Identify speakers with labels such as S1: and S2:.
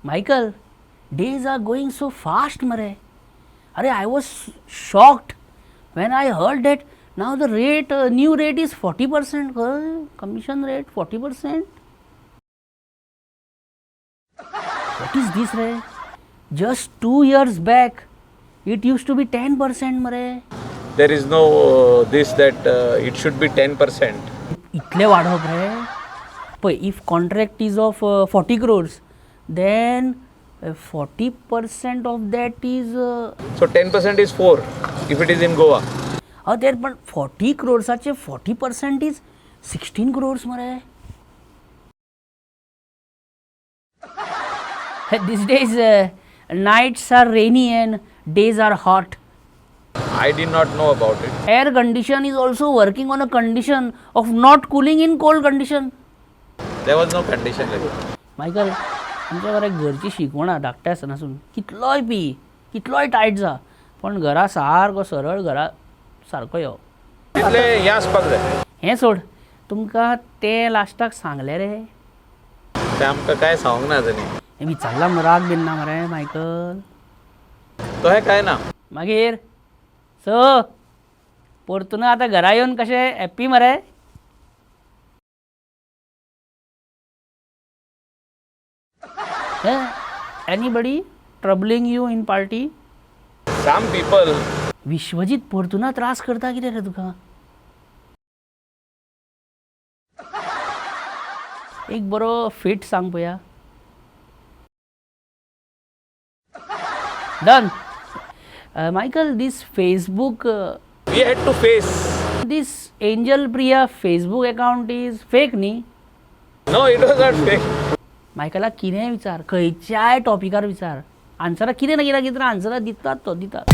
S1: Michael, days are going so fast मरे. अरे, I was shocked when I heard that now the rate, new rate is 40%. Commission rate 40%. What is this ray? Just 2 years back it used to be 10% मरे.
S2: There is no this that it should be 10%.
S1: इतले वाडोवप रे. पळय, if contract is of 40 crores, then 40% of that is
S2: So 10% is 4 if it is in Goa.
S1: हय ते, पण forty क्रोर्साचे 40% is 16 crores मरे. These days nights are rainy and days are hot.
S2: I did not know about it.
S1: Air condition is also working on a condition of not cooling in cold condition.
S2: There was no condition like that.
S1: Michael, आमच्या घरा घरची शिकवण धाकटे आसनासून, कितलोय P, कितलोय tight जा, पण घरा सारको सरळ, घरा सारको यो.
S2: तितले हें आसपाक जाय.
S1: हें सोड, तुमकां तें लास्टाक सांगलें रे?
S2: तें आमकां कांय सांगूंक ना तेणी.
S1: हें विचारलां म्हूण राग बीन ना मरे मायकल?
S2: तशें कांय ना.
S1: मागीर स परतून आतां घरा येवन कशें हॅप्पी मरे? Anybody troubling you in party?
S2: Some people.
S1: Vishwajit परतून त्रास करता कितें रे तुका? एक बरो फिट सांग पळया. Done. Michael, this Facebook,
S2: We had to face.
S1: This Angel Priya Facebook account is fake न्ही?
S2: No, it was not fake.
S1: मायकलाक कितेंय विचार, खंयच्याय टॉपिकार विचार, आन्सरां कितें ना कितें कितें आन्सरां दितात, तो दितात.